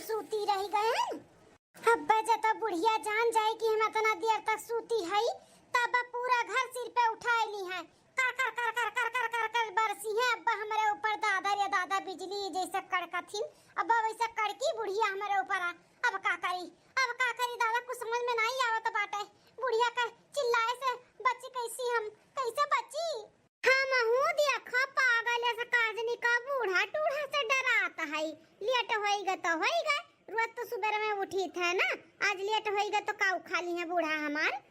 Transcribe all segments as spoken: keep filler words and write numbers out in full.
सूती रहि गए हैं। अब्बे जब बुढ़िया जान जाए कि हम इतना देर तक सूती हई, तब पूरा घर सिर पे उठाए ली हैं। कर कर कर कर कर कर कर कर बरसी हैं अब्बा हमरे ऊपर, दादा रे दादा, बिजली जैसे कड़कथिन। अब्बा वैसे कड़की बुढ़िया हमरे ऊपर आ। अब का करी, अब का करी दादा, कुछ समझ में नहीं आवत बाटे। बुढ़िया के चिल्लाए से बची कैसी हम, कैसे बची? हमहू देखो पागल ऐसे काजनी का बूढ़ा टूढ़ा से डरात है। लेट होइगा तो होइगा, रोज तो सुबह में उठी थे ना, आज लेट होइगा तो का उखा ली है बूढ़ा हमार।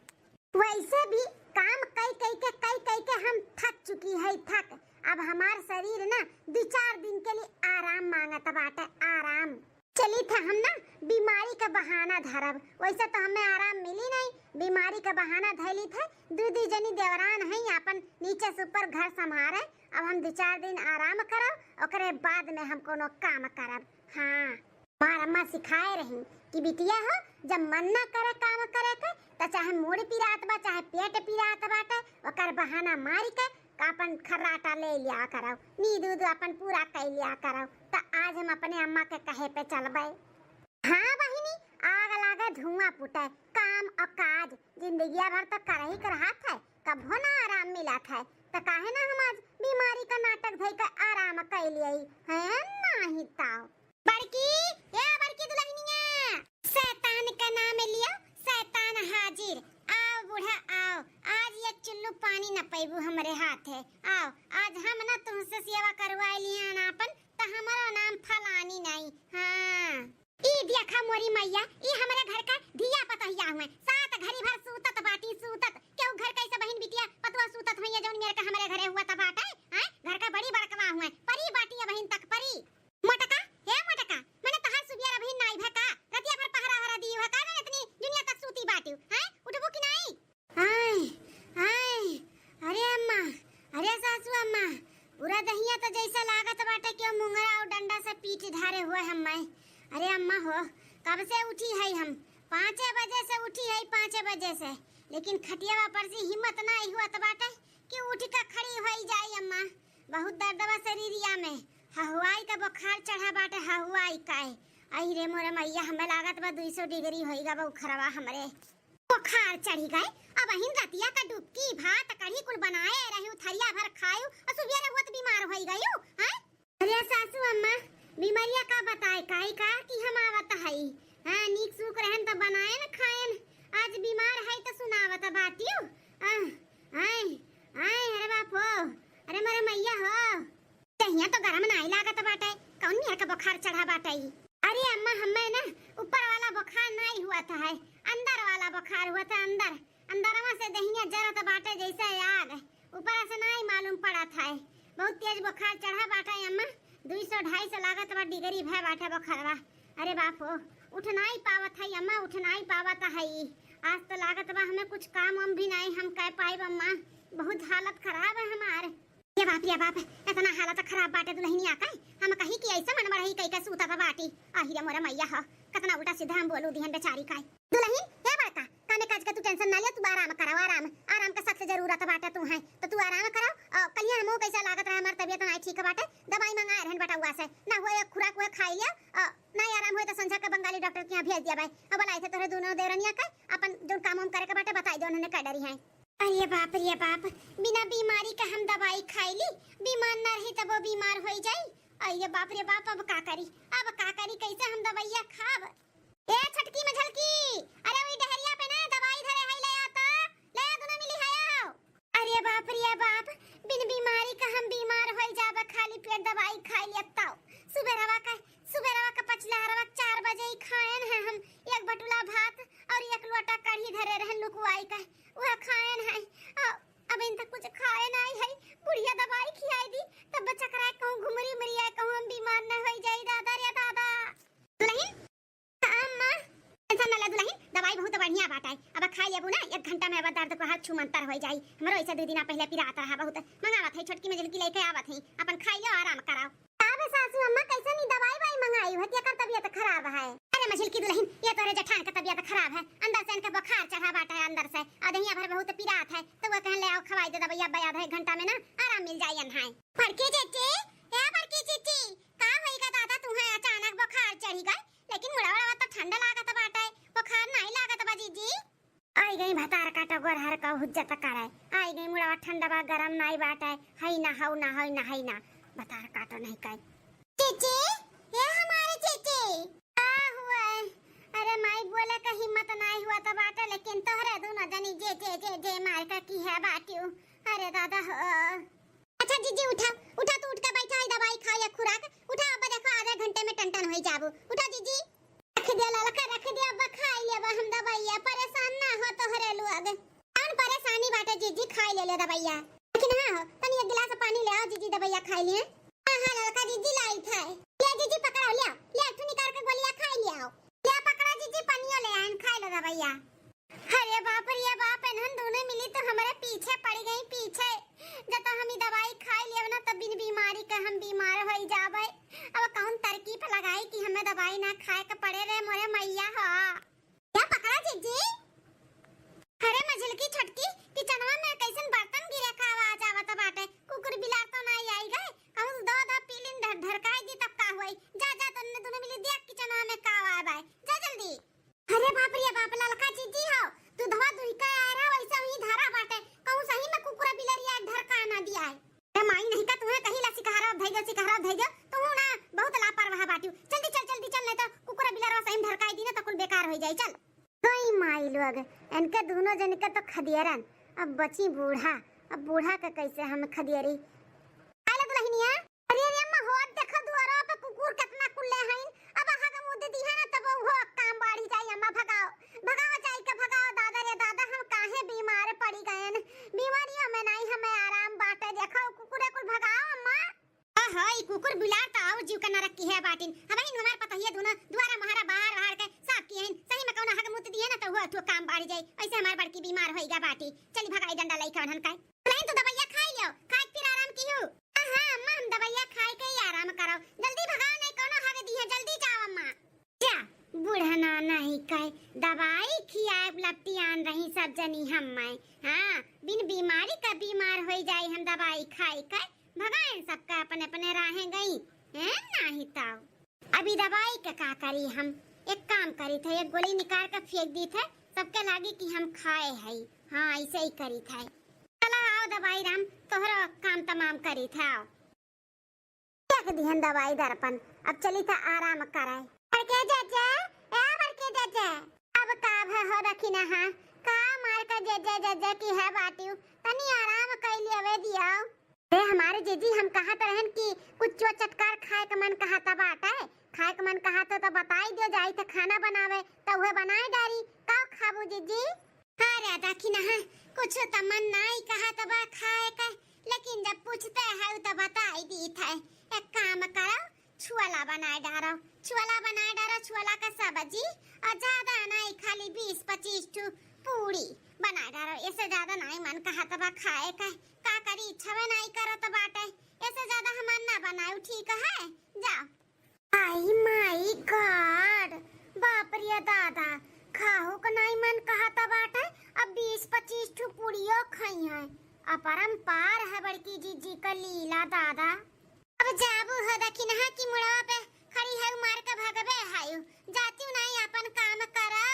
वैसे भी काम कई कई के, कई कई के हम थक चुकी है, थक। अब हमार शरीर ना दो चार दिन के लिए आराम मांगत बाटे, आराम। चली थे हम ना बीमारी का बहाना धरब, वैसे तो हमें आराम मिली नहीं, बीमारी का बहाना धैली थे। दू दू जनी देवरान हैं, अपन नीचे से ऊपर घर संभारे। अब हम दो चार दिन आराम करब, ओकरे बाद में हम कोनो काम करब। हाँ, हमार अम्मा सिखाए रही कि बिटिया हो, जब मन ना करे काम करे के, त चाहे मूड़ पिरात बा, चाहे पेट पिरात बाटे, ओकर बहाना मारी के आपन खर्राटा ले लिया करब, नींद उद आपन पूरा कर लिया करब। त आज हम अपने अम्मा के कहे पे चलबे। हाँ बहिनी, आग लागे धुआं फूटे, काम और काज, जिंदगिया भर तो करही के रहत है, कभो ना आराम मिलत है, त काहे ना हम आज बीमारी का नाटक धई के आराम कर लियई, हैं? नाही ताव। बड़की, ए बड़की दुल्हनिया, शैतान का नाम लियो, शैतान हाजिर। आओ बूढ़ा आओ, आज ये चुल्लू पानी न पैबू हमरे हाथ है। आओ, आज हम ना तुमसे सेवा करवा लिया ना अपन, त हमारा नाम फलानी नहीं। हाँ। ई देखा मोरी मैया, ई हमरे घर का धिया पतहिया हुए, सात घड़ी भर सूतत बाटी, सूतत। केहू घर कैसे बहिन बिटिया पतुआ सूतत हुई है, जौन मेरे का हमरे घरे हुआ त बाटे, हैं? घर का बड़ी बड़कवा हुए, परी बाटी है बहिन तक परी। मोटका, हे मोटका, मने तहार सुबिया अबहिन नाई भा का? रतिया भर पहरा हरा दी भा का? मने इतनी दुनिया तक सूती बाटिउ, हैं? उठबू कि नाई? आय, आय, अरे अम्मा, अरे सासू अम्मा, पूरा दहिया तो जैसा लागत बाटे कि मुंगरा और डंडा से पीट धारे हुए हम्मे। अरे अम्मा हो, कब से उठी है हम? पाँचे बजे से उठी है, पाँचे बजे से, लेकिन खटियावा पर से हिम्मत ना हुआ बाटे कि उठ के खड़ी होई जाई अम्मा। बहुत दर्द बा शरीरिया में, हहुआई का बुखार चढ़ा बाटे, हहुआई का। आई रे मोरे मैया, हमें लागत बा दुई सौ डिग्री होई गा बुखारवा हमरे। बुखार चढ़ी गए, अबहिन रतिया का डुबकी भात कढ़ी कुल बनाए रही, थरिया भर खायू और सुबेरे हुआ तो बीमार होई गयू, हैं? अरे सासू अम्मा, बीमारिया का बताए, काई का कि हम आवत हई। हाँ, नीक सूख रहन त बनाएन खाएन, आज बीमार हई त सुनावत बाटियो। आह, आय, आय, अरे बाप हो, अरे मोरे मैया हो। तहिया तो गरम नाई लागत बाटे, कौन मेर के बुखार चढ़ा बाटे ई? अरे अम्मा, हमें ना ऊपर वाला बुखार नाई हुआ था है, अंदर वाला बुखार हुआ था, अंदर, अंदरवा से दहिया जरत बाटे जैसे आग। ऊपर से नाई मालूम पड़त है, बहुत तेज बुखार चढ़ा बाटे अम्मा, दुई सौ ढाई सौ लागत बा डिग्री भय बाटे बुखारवा। अरे बाप हो, उठ नाई पावत है अम्मा, उठ नाई पावत है ई। आज तो लागत बा हमें कुछ काम वाम भी नाई हम कर पाइब अम्मा, बहुत हालत खराब है हमार। ये बाप रे बाप, इतना हालत खराब बाटे दुल्हनिया का, हम कही कि ऐसे मन बढ़ई कई के सूतत बाटी। आही रे मोरे मैया हो, कितना उल्टा सीधा हम बोलू दिहन बेचारी का। दुल्हन, हे बड़का, कामे काज का तू tension ना लिया, तू आराम कराओ, आराम, आराम का सख्त जरूरत बाटे तू है, तो तू आराम कराओ। और कलिया हमहू कैसा लागत रहे, हमार तबियत ना ठीक बाटे, दवाई मंगाए रहन बटउआ से, ना हुए एक खुराक हुए खाई लिया, और ना आराम हुए तो संझा के बंगाली डॉक्टर के यहाँ भेज दिया भाई। अब बोला ऐसे तोहरे दोनों देवरनिया के अपन जो काम वाम करे के बाटे बताई दे, उन्होंने कर डरी है। अरे बाप रे बाप, बिना बीमारी का हम दवाई खाई ली, बीमार ना रही तब वो बीमार होई जाई। अरे बाप रे बाप, अब का करी, अब का करी, कैसे हम दवाइया खाब? ए छोटकी मझलकी, अरे वही डहरिया पे ना दवाई धरे है, ले आ तो, ले आ, दोनों मिली है आओ। अरे बाप रे बाप, बिन बीमारी का हम बीमार होई जाबे, खाली पेट दवाई खाई लेता। सुबेरवा का, सुबेरवा का पचलहरवा चार बजे ही खाएन है हम, एक बटुला भात और एक लोटा कढ़ी धरे रहन लुकवाई का, वह खाएन है। अ, अब इन तक कुछ खाए नाई है, बुढ़िया दवाई खियाई दी, तब चकराए कहूँ घुमरी उमरी आए, कहूँ हम बीमार न होई जाई, दादा रे दादा। दुल्हन, अम्मा, tension न ले दुल्हन, दवाई बहुत बढ़िया बाटे, अब खाई लेबू ना, एक घंटा में अब दर्द को हाथ छूमंतर होई जाई। हमरो ऐसे दो दिना पहले पिरात रहा बहुत, मंगावत है, छोटकी मझलकी लेके आवत है, अपन खाई लो, आराम कराओ। का बे सासू अम्मा, कैसन ई दवाई वाई मंगाई हो, केकर तबियत खराब है? अरे मझिलकी दुल्हन, ये तोरे जेठान का तबियत खराब है, अंदर से इनके बुखार चढ़ा बाटे है, अंदर से, आ दहिया भर बहुत पिरात है, तो वो कहन ले आओ खवाई दे दवाई, अब आधा एक घंटा में ना आराम मिल जाई अनहाय। बड़की चीची, ए बड़की चीची, का होई गा दादा, तुम्हें अचानक बुखार चढ़ी गए, लेके गई भतार काटो गोरहर का हुज्जत करे। आई गई मुड़वा ठंडवा गरम नाई बाटे। हई ना, हऊ ना, हई ना, हई ना। भतार काटो नहीं कई। चीची, ए हमारे चीची। का हुआ? अरे माई बोले का हिम्मत नाई हुआ तो बाटे, लेकिन तोहरे दोनों जनी जे, जे, जे, जे मार का की है बाटियो। अरे दादा हो। अच्छा जीजी उठा, उठा तू उठ के बैठा है, दवाई खा या खुराक। उठा अब देखो आधे घंटे में टन टन होई जाबू। उठा जीजी। रख दिया ललका, रख दिया, अब खाई लेबा हम दवाइया, परेशान ना हो तोहरे लोग। कौन परेशानी बाटे जीजी, खाई ले ले दवाइया। लेकिन हाँ हो, तनी एक गिलास पानी ले आओ जीजी, दवाइया खाई लिए। हाँ, हाँ, ललका जीजी लाई था। ले जीजी पकड़ो, ले, ले, एक ठो निकाल के गोलियां खाई ले आओ। ले पकड़ो जीजी, पनियो ले आइन, खाई लो दवाइया। अरे बाप रे बाप, इन्हन दोनों मिली तो हमरे पीछे पड़ गई, पीछे। जब तो हम ई दवाई खाई लेब ना, तब बिन बीमारी के हम बीमार होई जाबे। अब कौन तरकीब लगाई कि हमें दवाई ना खाए के पड़े रे मोरे मैया हो। क्या पकड़ा जीजी? अरे मझिलकी छोटकी, किचनवा में कैसन बर्तन गिरे का आवाज आवत बाटे? कुकुर बिलार तो ना आई गए? कहूँ दो दो पीलिन ढ-, ढरकाई दी तब का हुई? जा, जा, तन्ने दोनों मिली देख किचनवा में का आवाज आए। जा जल्दी। अरे बाप रे बाप, ललका जीजी हो, दूधवा दुहिका आ रहा, वैसे ही धारा बाटे, कहूँ सही में कुकुरा बिलरिया ढरका ना दिया है। ए माई, नहीं का तुम्हें कहीं ला सिकहरा धई दो, सिकहरा धई दो, तू ना बहुत लापरवाह बाटियो। जल्दी चल, जल्दी चल, नहीं तो कुकुरा बिलरवा सही में ढरकाई दी ना तो कुल बेकार हो जाई। चल। गई माई लोग, इनके दोनों जन के तो खदियरन, अब बची बूढ़ा, अब बूढ़ा के कैसे हम खदियरी? आइला दुल्हनिया। अरे रे अम्मा, हो देखो दुआरा पे कुकुर कितना कुल्ले हईन। अब हग मुद दी है ना, तब वो काम बढ़ी जाई। अम्मा भगाओ, भगाओ जाई के भगाओ। दादा रे दादा, हम काहे बीमार पड़ी गएन? बीमारियों में नहीं हमें आराम बाटे। देखो कुकुरे कुल भगाओ अम्मा। ओहो, ई कुकुर बिलार तो और जीव के नरक की है बाटिन। हम ही हमार पतहिया दुनो दुआरा महारा बाहर बाहर के साफ किए हैं। सही में कौनो हग मुत दिए ना तो वो अथुआ काम बढ़ी जाई। ऐसे हमार बड़की बीमार होइगा बाटी। चली भगाई डंडा लइका उन्हन का। लेकिन तू दवाइया खाई लियो, खाए के फिर आराम कियो। हाँ, हाँ, अम्मा, हम दवाइया खाए के ही आराम करो। जल्दी भगाओ, नहीं कौनो हग दी है, जल्दी जाओ अम्मा। जा, बूढ़ा ना नहीं कहे, दवाई खियाए लपटियान रही सब जनी हम मैं। हाँ, बिन बीमारी का बीमार होई जाई हम दवाई खाई के। भगाएन सबका अपने अपने राहें गई, हैं, नाही ताऊ। अभी दवाई के का करी हम? एक काम करी थे, एक गोली निकाल के फेंक दी थे, सबके लागी कि हम खाए हई। हाँ, ऐसे ही करी थे। चला आओ दवाई राम, तोहरो काम तमाम करी थे, आओ। फेंक दिहन दवाई दर्पण, अब चली थे आराम करे। बड़के जज्जे, ए बड़के जज्जे, अब का भ-, हो रखी ना हा? का मार का जज्जे जज्जे की है बाटियो, तनी आराम कैली अवे दियाओ। ए, हमारे जीजी, हम कहत रहन कि कुछ चटकार खाए के मन कहत बाटे, खाए के मन कहत हो तो बताई दियो, जाई थे खाना बनावे, तो उहे बनाए डारी। का खाबू जीजी? अरे देखी ना, कुछ तो मन नाई कहत बा खाए के, लेकिन जब पूछते है तो बताई दी थे। एक काम करो, छुअला बनाए डारो, छुअला बनाए डारो, छुअला का सब्जी, और ज्यादा नाई, खाली बीस पच्चीस ठो पूरी बनाए डारो, ऐसे ज्यादा नाई मन कहत बा खाए के। का करी, इच्छावे नाई करत बाटे, ऐसे ज्यादा हमार ना बनाऊ, ठीक है? जाओ। आई माई गॉड, बाप रे दादा, खाहू का नाई मन कहत बाटे, अब बीस पच्चीस ठो पूरियो खाई है। अपरंपार है बड़की जीजी का लीला दादा। अब जाबू हो दखिनहा की मुड़वा पे खड़ी है मार के भगबे हायु, जातिउ नाई अपन काम करो।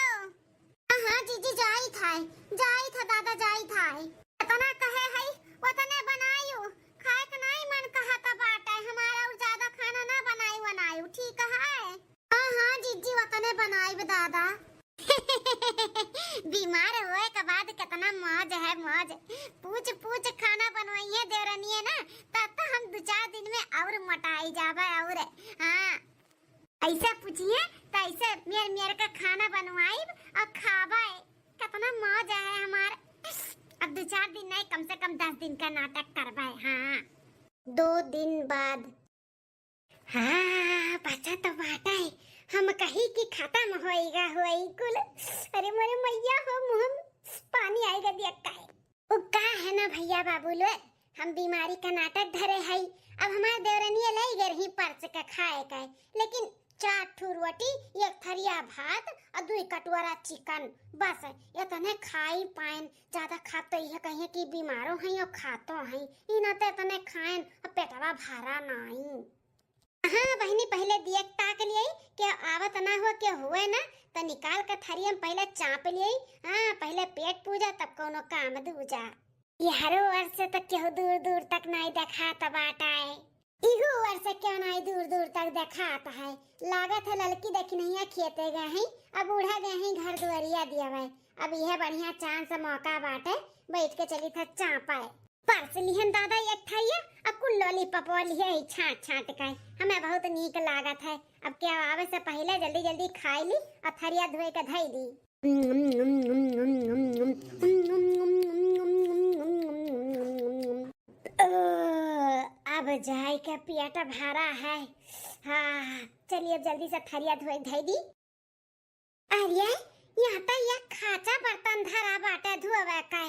हाँ, हाँ, जीजी, जाई थाई, जाई था दादा, जाई थाई। इतना कहे हई, उतने बनायु, खाए के नाई मन कहत बाटे, हमारा और ज्यादा खाना ना बनाई, बनायु, ठीक है? हाँ, हाँ, जीजी, उतने बनाई दादा। बीमार होए के बाद कितना मौज है, मौज। पूछ, पूछ खाना बनवाइए देवरनिए ना, तब तो हम दो चार दिन में और मोटाई जाबे और, हाँ। ऐसे पूछिए तो ऐसे मेर मेर के खाना बनवाइब और खाबे। कितना मौज है हमार। अब दो चार दिन नहीं, कम से कम दस दिन का नाटक करबे। हाँ, दो दिन बाद। हाँ, बचा तो बाटा है। हम कही कि खत्म होएगा होई कुल। अरे मोरे मैया हो, मुँह में पानी आएगा दिया काहे। उ का है ना भैया बाबू लोग, हम बीमारी का नाटक धरे हई। अब हमार देवरनिया ले गए रही परस के खाए के, लेकिन चार ठो रोटी, एक थरिया भात और दुई कटोरा चिकन, बस इतने खाई पाएन। ज्यादा खाब तो यह कहिए कि बीमारो हैं और खातो हैं, ई ना तो इतने खाएन और पेटवा भरा नाई। हाँ बहिनी, पहिले दिया के ताक लियाई, के आवत ना हो, के हुए ना, त निकाल के थरिया में पहिले चाप लियई। हाँ, पहिले पेट पूजा, तब कौनो काम दूजा। यहरो ओर से त केहू दूर दूर तक नाई देखात बाटइ। इहू ओर से केहू नाई दूर दूर तक देखात है। लागत है ललकी दखिनहिया खेते गए हैं, अब बूढ़ा गए हैं घर दुआरिया दियावे। अब यह बढ़िया chance मौका बाटइ, बैठ के चली था चापइ। परस लिहन दादा एक थरिया, अब कुल lollipop लिहे है छांट छांट के। हमें बहुत नीक लागत है। अब केहू आवे से पहिले जल्दी जल्दी खाई ली और थरिया धोए के धई दी। ओ, अब जाए के पेट भरा है। हाँ, चलिए अब जल्दी से थरिया धोए धई दी। अरे, यहाँ त यह खाचा बर्तन धरा बाटे धोवे के।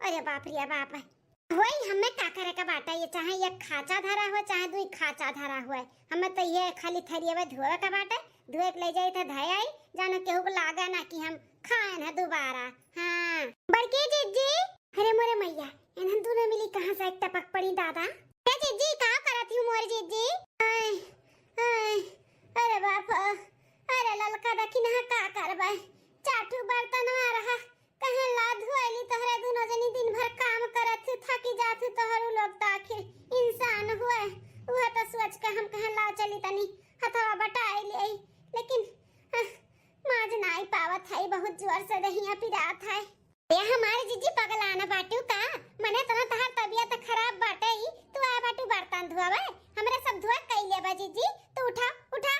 अरे बाप रे बाप। होई, हमें का करे के बाटे, ये चाहे ये खाचा धरा हो, चाहे दुई खाचा धरा हुए, हमें तो ये खाली थरियवे धोवे के बाटे। धोए के ले जाई त धय आई, जानो केहू को लागे ना कि हम खाएन है दोबारा। हाँ, बड़की जिज्जी। अरे मोरे मैया, इन्हन दोनों मिली कहाँ से एक टपक पड़ी दादा। ए जिज्जी, का करत ही मोर जिज्जी? आय, आय, अरे बाप, अरे ललका दखिनहा का करबे, चार ठो बर्तनवा रहा, कहे ला धोइली तोहरे दुनो जनी दिन भर काम करत हु, थकी जात हु, तोहरू लोग त आखिर इंसान हुए। उहे त सोच के हम कहे ला चली तनी हथवा बटाई लेई, लेकिन, अह, माज नाई पावत है, बहुत जोर से दहिया पिरात है। ए हमार जिज्जी पगलान बाटू का? मने तना तहार तबियत खराब बाटे ही, तू आए बाटू बर्तन धोवे, हमरे सब धोए कई लेबे जिज्जी, तू उठा, उठा।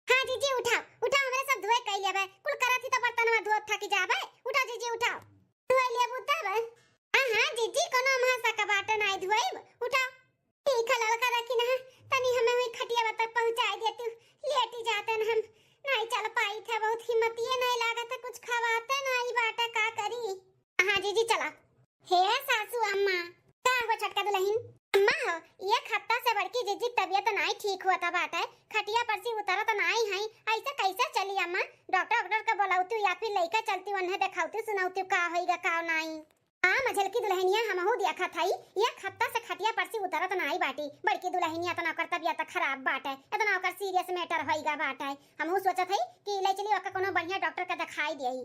हाँ जिज्जी उठाओ, उठाओ, हमरे सब धोए कई लेबे, कुल करत ही तो बर्तनवा धोत थकी जाबे, उठाओ जिज्जी उठाओ। धोए लेबू तब? हाँ, हाँ जिज्जी, कोनो महा सका बाटे नाई धोएब, उठाओ। ठीक है ललका दखिनहा, तनी हमें वही खटिया तक पहुँचाई देती, लेटी जाते न हम, नाई चल पाई थे, बहुत हिम्मतिये नाई लागत है, कुछ खवाते नाई बाटे, का करी? हाँ जिज्जी चला। हे सासू अम्मा, का हो छोटका दुलहिन? अम्मा हो, एक हफ्ता से बड़की जिज्जी के तबियत नाई ठीक होता बाटे, खटिया पर से उतरत नाई है, ऐसे कैसे चली अम्मा? डॉक्टर वॉक्टर के बोलावती या फिर लइका चलती, उन्हें देखावती सुनावती का होइगा का नाई। हाँ, मझलकी दुलहिनिया, हमहू देखत हई, एक हफ्ता से खटिया पर से उतरत नाई बाटी। बड़की दुलहिनिया, इतना ओकर तबियत खराब बाटे, इतना ओकर serious matter होइगा बाटे। हमहू सोचत हई कि ले चली ओकर कोनो बढ़िया डॉक्टर के देखाई देई।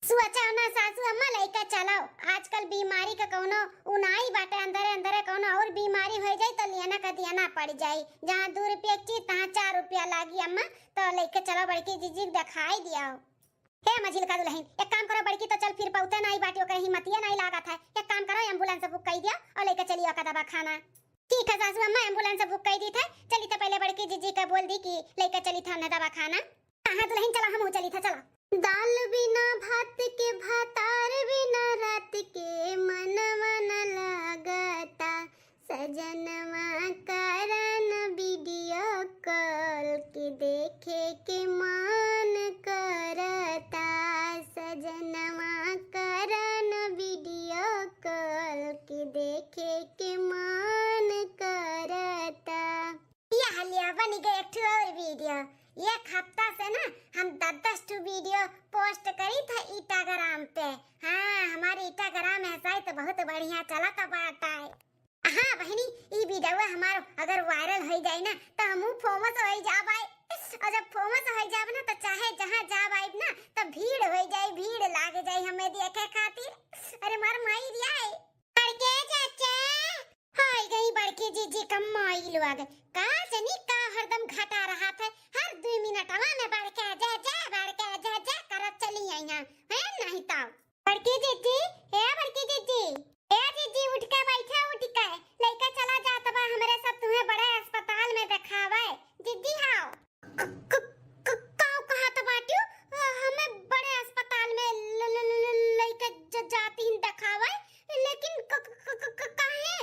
सोचा ना सासू अम्मा, लइका चलाओ, आजकल बीमारी के कोनो उनाई बाटे, अंदरे अंदरे कोनो और बीमारी होई जाई तो लियना का दियना पड़ जाई। जहाँ दू रुपया के चीज, तहाँ चार रुपया लागी अम्मा, तो लइका चलाओ, बड़की जिज्जी के देखाई दियाओ। हे मझिलका दुलहिन, एक काम करो, बड़की तो चल फिर पौते नाई बाटी, ओकर हिम्मतिये नाई लागत है। एक काम करो, ambulance book कई दिया और लेके चलियो का दवाखाना। ठीक है सासू अम्मा, ambulance book कई दी थे। चली तो पहले बड़की जिज्जी का बोल दी कि लेके चली था ना दवाखाना। हाँ, हाँ दुलहिन, चला हमहू चली था, चला। दाल बिना भात के, भातार बिना रात के, मनवा न लागता। सजनवा करन video call के देखे के मान करता। सजनवा करन video call के देखे के मान करता। यह लिया बन गए एक ठो और video। एक हफ्ता से ना हम दस दस ठो video post करी था Instagram पे। हाँ, हमारे Instagram है site बहुत बढ़िया चलत बाटा है। हाँ बहिनी, ई video हमार अगर viral होई जाई ना, त हमहू famous होई जाब आए। और जब famous होई जाब ना, त चाहे जहाँ जाब आइब ना, त भीड़ होई जाई, भीड़ लाग जाई हमें देखे खातिर। अरे मार माई रिया है। बड़के चाचा, हाय गई बड़की जिज्जी का माई लोग। का जनी का हरदम घटा रहा था, हर दुई मिनटवा में बड़के जा जा, बड़के जा जा करत चली आई हैं, है नहीं ताऊ। बड़की जिज्जी, ए बड़की जिज्जी, ए जिज्जी उठ के बैठे, उठ के लइका चला जात बा हमरे सब, तुम्हें बड़े अस्पताल में देखावे। जिज्जी हाओ। क-, क-, क-, काऊ कहत बाटू? अ, हमें बड़े अस्पताल में ल-, ल-, ल-, ल-, लइका ज-, जाती ही देखावे, लेकिन क-, क-, क-, क-, क-, काहे?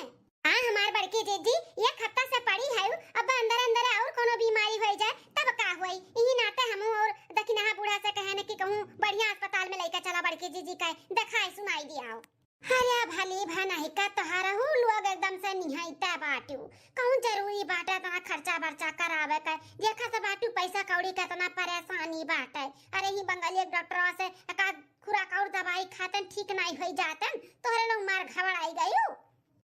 हाँ, हमार बड़की जिज्जी, एक हफ्ता से पड़ी है, अब अंदर अंदर और कोनो बीमारी होई जाए, तब का होई? इही नाते हमहू और दखिनहा बूढ़ा से कहे न कि कहूँ बढ़िया अस्पताल में लइका चला बड़की जिज्जी का, देखाई सुनाई दियाओ। अरे भली भनही का तोहरहू लोग एकदम से निहाइता बाटू। कहूँ जरूरी बाटे इतना खर्चा बर्चा करावे के? देखा से बाटू पैसा कौड़ी के इतना परेशानी बाटे। अरे ही बंगाली एक डॉक्टरवा से एक आध खुराक और दवाई खातन ठीक नाई होई जातन, तोहरे लोग मार घबराई गयू।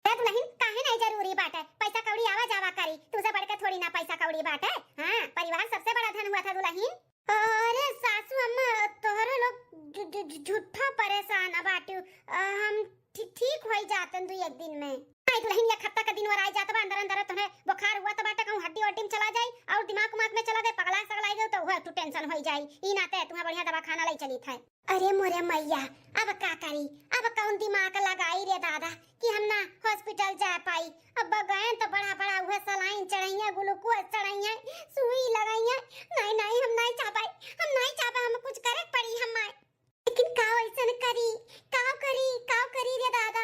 ए दुलहिन, काहे नाई जरूरी बाटे? पैसा कौड़ी आवा जावा करी, तुझसे बढ़ के थोड़ी ना पैसा कौड़ी बाटे। हाँ, परिवार सबसे बड़ा धन हुआ था दुलहिन। अरे सासू अम्मा, झूठो परेशान बाटू। अ, हम ठी-, ठीक होई जातन दू एक दिन में। आई दुलहिन, एक हफ्ता का दिन वर आई जात बा, अंदर अंदर तोहरे बुखार हुआ त बाटे, कहूँ हड्डी वड्डी में चला जाई और दिमाग उमाग में चला दे, पगला सगला आई गयो तो वह तू टेंशन होई जाई। ई नाते तुहा बढ़िया दवाखाना लई चली थे। अरे मोरे मैया, अब का करी, अब कौन दिमाग लगाई रे दादा कि हम ना हॉस्पिटल जा पाई। अब गए तो बड़ा बड़ा वह सलाइन चढ़ाइए, ग्लूकोज चढ़ाइए, सुई लगाइए। नहीं नहीं, हम नहीं चाह पाई, हम नहीं चाह पाई, हम कुछ करे पड़ी हम। लेकिन काव ऐसन करी, काव करी, काव करी रे दादा।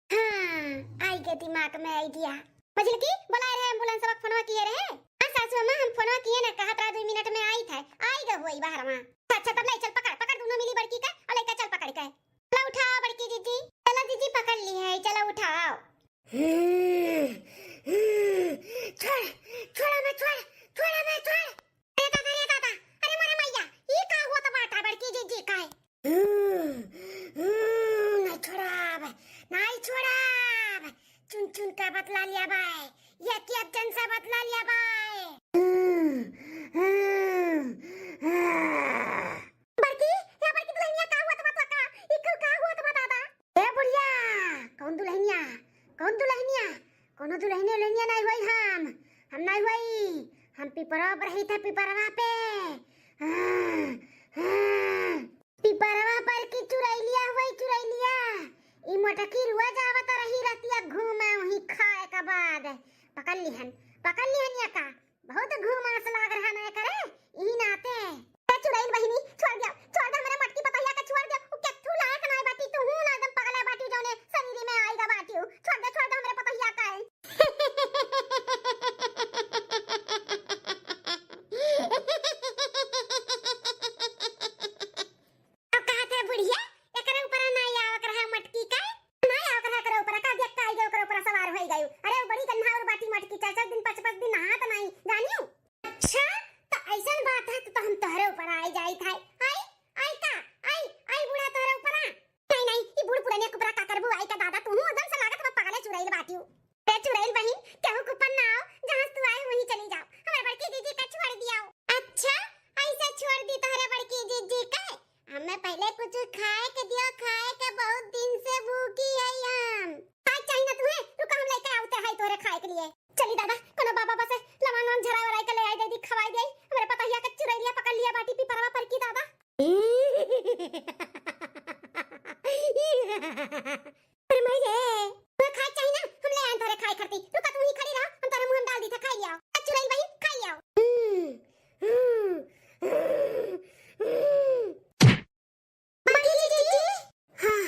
हाँ, आई गे दिमाग में आइडिया। मझिलकी, बोलाए रहे एम्बुलेंस वाला, फोनवा किए रहे। हाँ सासू अम्मा, हम फोनवा किए ना, कहत रहा दो मिनट में आई थे, आई गे हुई बाहर वहाँ। अच्छा, तब ले चल, पकड़, पकड़ दोनों मिली बड़की का और लइका चल पकड़ के। चलो उठाओ बड़की जीजी, चलो जीजी पकड़ ली है, चलो उठाओ। हम्म, हम्म, छोड़, छोड़ा मैं, छोड़, छोड़ा मैं, छोड़। अरे दादा, अरे दादा, अरे मोरे मैया, ई का होत बाटा बड़की जीजी का? हम्म, हम्म, नहीं छोड़ाब, नहीं छोड़ाब। चुन चुन का बदला लिया बाय, ये क्या जन से बदला लिया बाय। हम्म, हम्म, हम्म। बड़की, या बड़की दुलहिनिया, का होत बा तोका? ई कुल का होत बा दादा? ए बुढ़िया, कौन दुलहिनिया? कौन दुलहिनिया? कौनो दुलहिनिया उलहिनिया नहीं होई हम। हम नहीं होई। हम पिपरवा पर रही थे, पिपरवा पे। हाँ, हाँ। पिपरवा पर की चुरैलिया होई, चुरैलिया। ई मोटकी रुआ जावत रही रतिया घूमे वहीं खाए के बाद। पकड़ लिहन, पकड़ लिहन या का? बहुत घूमास लाग रहा ना करे, ई नाते। ए चुड़ैल बहिनी, छोड़ दे, छोड़ दे हमरे मटकी पतहिया के, छोड़ दे। उ केथू लायक नाय बाटी, तू हूँ ना एकदम पगला बाटी, जौने शरीर में आइगा बाटी। छोड़ दे, छोड़ दे हमरे पतहिया के। अब कहा थे बुढ़िया, एकरे ऊपर ना आवक रहा मटकी का, ना आवक रहा एकरे ऊपर, का देख के आई गयो, ओकरे ऊपर सवार होई गयो। अरे वो बड़ी गन्हाउर बाटी मटकी, चार चार दिन, पाँच पाँच दिन नहात नहीं, जानियो। अच्छा, तो ऐसन बात है, तो, तो हम तोहरे ऊपर आई जाई था। आई, आई का, आई, आई बूढ़ा तोहरे ऊपर आ। नहीं, नहीं, ई बूढ़ पुराने के ऊपर का करबू, आई का दादा, तू हूँ एकदम से लागत बा पगले चुड़ैल बाटियो। ए चुड़ैल बहिन, केहू के ऊपर ना आओ, जहाँ से तू आए वहीं चली जाओ। हमारे बड़की जीजी का छोड़ दिया। अच्छा, ऐसा छोड़ दी तोहरे बड़की जीजी का? हमें पहले कुछ खाए के दियो, खाए के बहुत दिन से भूखी है हम। खाए चाहिए ना तुम्हें, रुका हम लेके आवते हैं तोहरे खाए के लिए। चली दादा, कोनो बाबा बसे लवांग वांग झरा वराई के ले आई, दे दी, खवाई दे। हमरे पतहिया के चुड़ैलिया पकड़ लिया बाटी पिपरवा पर की दादा। अरे माई रे, तोहे खाए चाहिए ना, हम ले आए तोरे खाए खातिर। रुका, तू ही खड़ी रहो, हम तोरे मुंह में डाल दी था, खाई लियाओ। आ चुड़ैल बहिन, खाई लियाओ। हम्म, हम्म, हम्म, हम्म। माई रे, रे, रे। हाँ,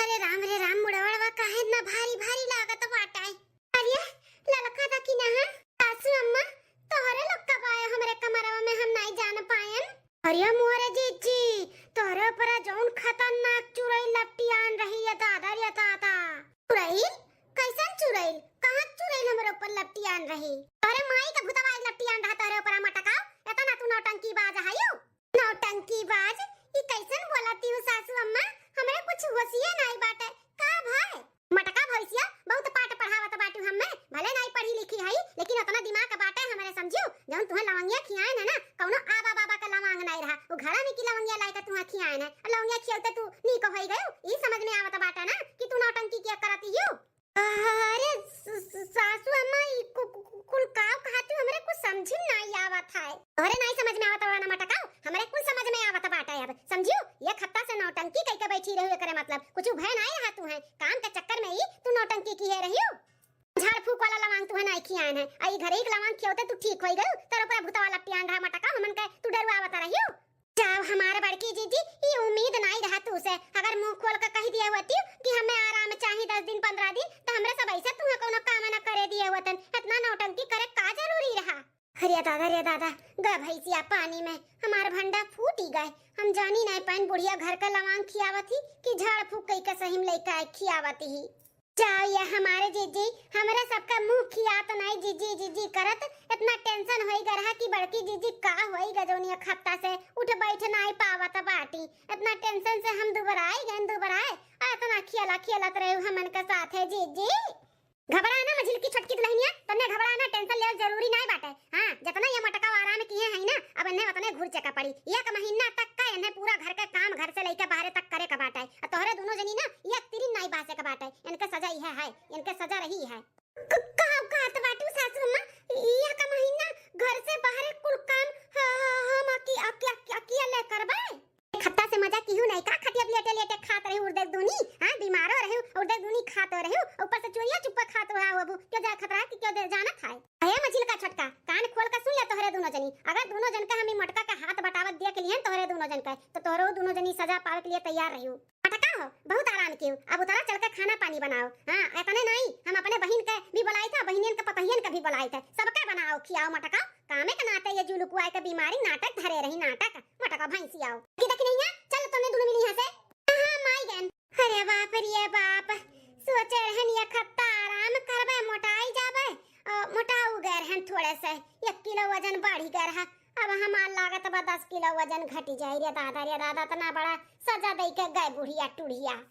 अरे राम रे राम, मुड़वा काहे इतना भारी भारी लागत बाटे? अरे, ललका दा की ना है? सासू अम्मा, तोहरे लक्का बाय हमरे कमरवा में, हम नाई जान पायन। अरे मोरे जीजी, तोहरे ऊपर जौन खतरनाक चुड़ैल लपटियान रही, ये दादा रे दादा। चुड़ैल? कैसन चुड़ैल? कहाँ चुड़ैल हमरे ऊपर लपटियान रही? तोहरे माई का भूतवा लपटियान रहा तोहरे ऊपर, मटका। इतना तू नौटंकी बाज हयू? नौटंकी बाज? ई कैसन बोलती हूँ सासू अम्मा? हमरे कुछ होशिये नाई बाटे। का भाई? मटका भैंसिया, बहुत पाठ पढ़ावत बाटू हम्मे, भले नाई पढ़ी लिखी हई, लेकिन उतना दिमाग बाटे हमरे, समझियो, जौन तुहे लवंगिया खियाए ना, ना, कौनो आबा बाबा का लवांग नाई रहा, वो घड़ा में की लवंगिया लाए के तुहे खियाए ना, और लवंगिया खियौते तू नीक होई गयो, ई समझ में आवत बाटे ना कि तू नौटंकी किया करती हियो। अरे स-, स-, सासू अम्मा, ई कु-, कु-, कु-, कुल काव कहती हूँ, हमरे कुछ समझ में नाई आवत है। तोहरे नाई समझ में आवत बा ना मटकाओ, हमरे कुल समझ में आवत बाटे अब, समझियो, एक हफ्ता से नौटंकी कई के बैठी रही, एकरे मतलब कुछ भय नाई रहा तुहे, काम के चक्कर में ही तू नौटंकी किहे रहियो। झाड़ फूक वाला लवांग तुहे नाई खियान है, आ ई घरे एक लवांग खियौते तू ठीक होई गयो, तोर ऊपर भूतवा लपटियान रहा मटका, हमन के तू डरुआवत रहियो। जाओ हमार बड़की जीजी, ई उम्मीद नाई रहा तू से, अगर मुंह खोल के कह दिए होती कि हमें आराम चाही दस दिन पन्द्रह दिन, तो हमरे सब ऐसे तुहे कोनो काम न करे दिए होतन, इतना नौटंकी करे का जरूरी रहा? अरे दादा रे दादा, गा भैंसिया पानी में, हमार भंडा फूटी गए। हम जानी नाई पाइन बुढ़िया घर का लवांग खियावत ही कि झाड़ फूक कई के सही में लइका खियावत ही। जाओ ये हमारे जीजी, हमरे सबका मुंह खियात नाई जीजी जीजी करत, इतना टेंशन होई गरहा कि बड़की जीजी का होई गजौनी एक हफ्ता से उठ बैठ नाई पावत बाटी। इतना टेंशन से हम दुबराए गए, दुबराए, आ इतना खियाला खियालत रहे हमन के साथ है जीजी। घबरा ना मझिलकी छोटकी दुलहिनिया, तन्ने घबरा ना, टेंशन लेवल जरूरी नाय बाटे। हाँ, जतना ये मोटका आराम किहे है ना, अब इन्हें उतने घुर चेका पड़ी। एक महीना तक का इन्हें पूरा घर के काम, घर से लेके बाहरे नी ना, एक तिरिन नाई बासे के बाटे। इनके सजा इहे है, इनके सजा रही है। क-, का कहत बाटू सासू अम्मा? यह का महीना घर से बाहरे कुल काम ह-, ह-, हम अकी-, अकी-, अकी-, अकेले करबे? खत्ता से मजा किहू नहीं का? खटिया पे लेटे लेटे खात रही उर्दे दूनी, हाँ, बीमारो रही उर्दे दूनी खात रही, ऊपर से चोरिया चुप्पा खात रहा हो, अब क्यों जाए खतरा कि क्यों दे जानत है? अरे मझिल का छोटका, कान खोल के सुन ले तोहरे दोनों जनी, अगर दोनों जन का हम ई मोटका के हाथ बटावत देख लिहन तोहरे दोनों जन का, तो तोहरो दोनों जनी सजा पावे के लिए तैयार रही। मोटका हो, बहुत आराम कियो, अब उतरा चल के खाना पानी बनाओ। हाँ, इतने नहीं, हम अपने बहिन के भी बुलाई था, बहिनियन के पतहियन के भी बुलाई था, सबके बनाओ खियाओ मोटका। कामे के नाते ये जुलुकुआ के बीमारी नाटक धरे रही, नाटक। मोटका भैंसी आओ कि देखी नहीं है, चल तुमने दोनों मिली यहाँ से। हाँ, माई गन। अरे बाप रे बाप, सोचे रहन ये खत्ता आराम करबे, मोटाई जाबे, अ, मोटाऊ गए रहन थोड़े से, एक किलो वजन बढ़ी गए रहा। अब हमार लागत बा दस किलो वजन घटी जाई रे दादा, रे दादा, इतना बड़ा सजा दई के गए बुढ़िया टुढ़िया।